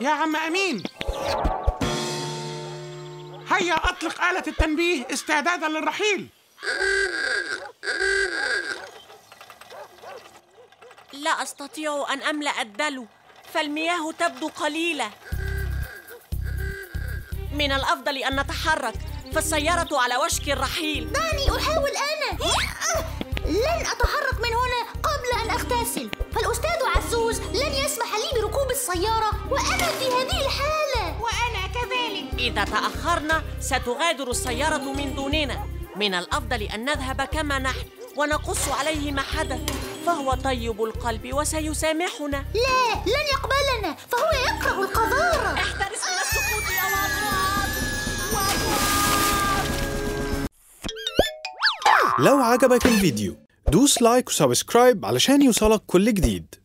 يا عم أمين، هيا أطلق آلة التنبيه استعدادا للرحيل. لا أستطيع أن أملأ الدلو، فالمياه تبدو قليلة. من الأفضل أن نتحرك، فالسيارة على وشك الرحيل. دعني أحاول أنا. لن أتحرك من هنا قبل أن أغتسل، فالأستاذ عزوز لن يسمح لي بركوب السيارة وأنا في هذه الحالة. وأنا كذلك. إذا تأخرنا ستغادر السيارة من دوننا. من الأفضل أن نذهب كما نحن ونقص عليه ما حدث، فهو طيب القلب وسيسامحنا. لا، لن يقبلنا، فهو يكره القذارة. احترس من السقوط يا واد واد. لو عجبك الفيديو دوس like و subscribe علشان يوصلك كل جديد.